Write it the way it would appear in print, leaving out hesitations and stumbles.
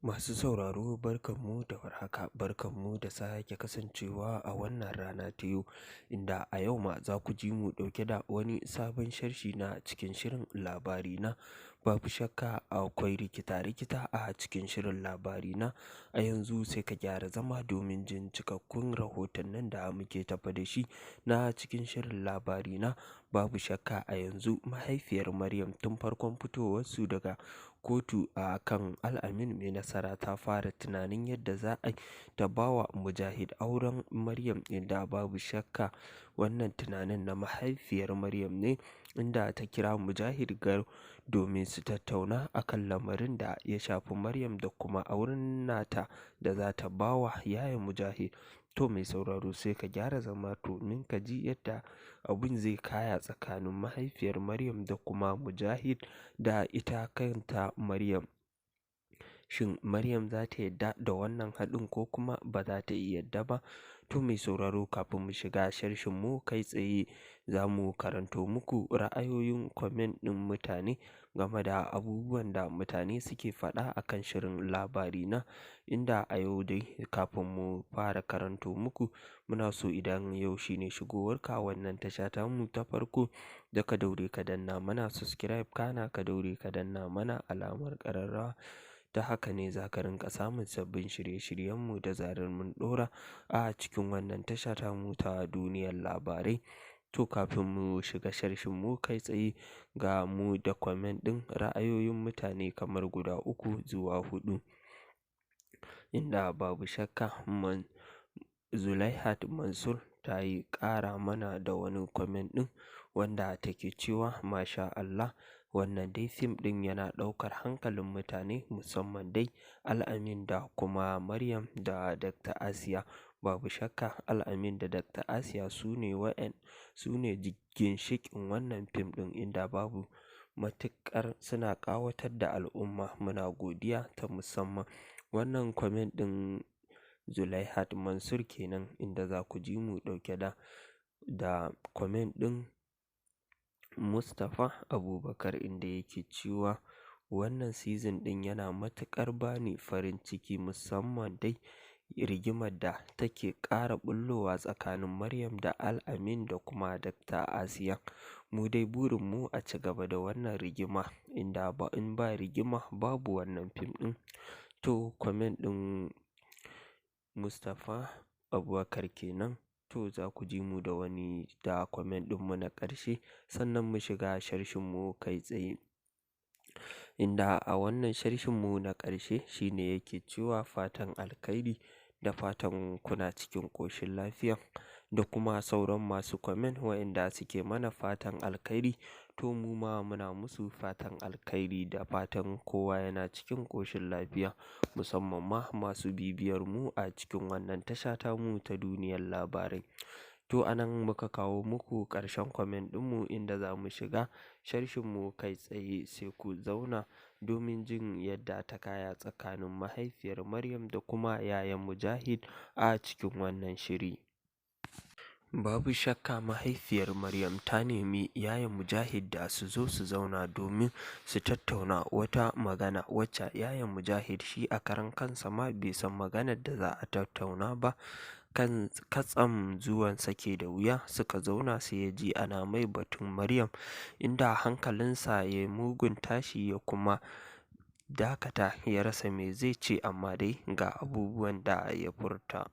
Masu sauraro, barkanmu da warhaka, barkanmu da sake kasancewa a wannan rana ta yau, inda a yau ma za ku ji mu ɗauke da wani sabon sharshi na cikin shirin Labari Na. Babu shakka akwai rikita-rikita a cikin shirin Labari Na. A yanzu sai ka gyara zama domin jin cikakkun rahotannin da muke tafa da shi na cikin shirin Labari Na. Babu shakka a yanzu mahaifiyar Maryam, tun farkon fitowarsu daga kotu a kan Al'amin Mai Nasara, ta fara tunanin yadda za a yi ta ba wa Mujahid auren Maryam, inda babu shakka wannan tunanin na mahaifiyar Maryam ne, inda ta kira Mujahid Gar domin su tattauna akan lamarin da ya shafi Maryam da kuma auren nata da za ta ba wa yayan Mujahid. To mai sauraro, sai ka gyara zama domin ka ji yadda abun zai kaya tsakanin mahaifiyar Maryam da kuma Mujahid da ita kanta Maryam. Shin Maryam za ta yadda da wannan haɗin ko kuma ba za ta iya yadda ba? To mai sauraro, kafin mu shiga sharshin mu kai tsaye, za mu karanto muku ra'ayoyin comment ɗin mutane game da abubuwan da mutane suke faɗa akan shirin Labari Na, inda a yau dai, kafin mu fara karanto muku, muna so idan yau shine shigowarka wannan tasha tamu ta farko, da ka daure ka danna mana subscribe, kana ka daure ka danna mana alamar ƙararrawa. Ta haka ne za ka rinƙa samun sabbin shirye-shiryenmu da zarar mun ɗora a cikin wannan tasha tamu ta Duniyar Labarai. To kafin mu shiga sharshin mu kai tsaye, ga mu da comment ɗin ra'ayoyin mutane kamar guda uku zuwa huɗu, inda babu shakka man Zulaihat Mansur ta yi ƙara mana da wani comment ɗin wanda take cewa, "Masha Allah, wannan dai fim ɗin yana ɗaukar hankalin mutane, musamman dai Al'amin da kuma Maryam da Dr. Asiya." Babu shakka Al'amin da Dr. Asiya su ne wa'en su ne ginshiƙin wannan fim ɗin, inda babu matuƙar suna ƙawatar da al'umma. Muna godiya ta musamman. Wannan comment ɗin Zulaihat Mansur kenan, inda za ku ji mu ɗauke da comment ɗin Mustapha Abubakar, inda yake cewa, "Wannan season ɗin yana matuƙar bani farin ciki, musamman dai rigimar da take ƙara ɓullowa tsakanin Maryam da Al'amin da kuma Dr. Asiya. Mu dai burinmu a ci gaba da wannan rigima, inda ba in ba rigima babu wannan fim ɗin." To comment ɗin Mustapha Abubakar kenan. To za ku ji mu da wani da comment ɗinmu na ƙarshe, sannan mu shiga sharshinmu kai tsaye, inda a wannan sharshinmu na ƙarshe shine yake cewa, "Fatan alkhairi, da fatan kuna cikin ƙoshin lafiya," da kuma sauran masu comment waɗanda suke mana fatan alkhairi. To mu ma muna musu fatan alkhairi da fatan kowa yana cikin ƙoshin lafiya, musamman ma masu bibiyar mu a cikin wannan tasha tamu ta Duniyar Labarai. To anan muka kawo muku ƙarshen comment ɗinmu, inda za mu shiga sharshinmu kai tsaye. Sai ku zauna domin jin yadda ta kaya tsakanin mahaifiyar Maryam da kuma yayan Mujahid a cikin wannan shiri. Babu shakka mahaifiyar Maryam ta nemi yayan Mujahid da su zo su zauna domin su tattauna wata magana, wacce yayan Mujahid shi a karan kansa ma bai san maganar da za a tattauna ba. Kan katsam zuwan sake da wuya suka zauna, sai ya ji ana mai batun Maryam, inda hankalinsa ya yi mugun tashi, ya kuma dakata, ya rasa me zai ce, amma dai ga abubuwan da ya furta.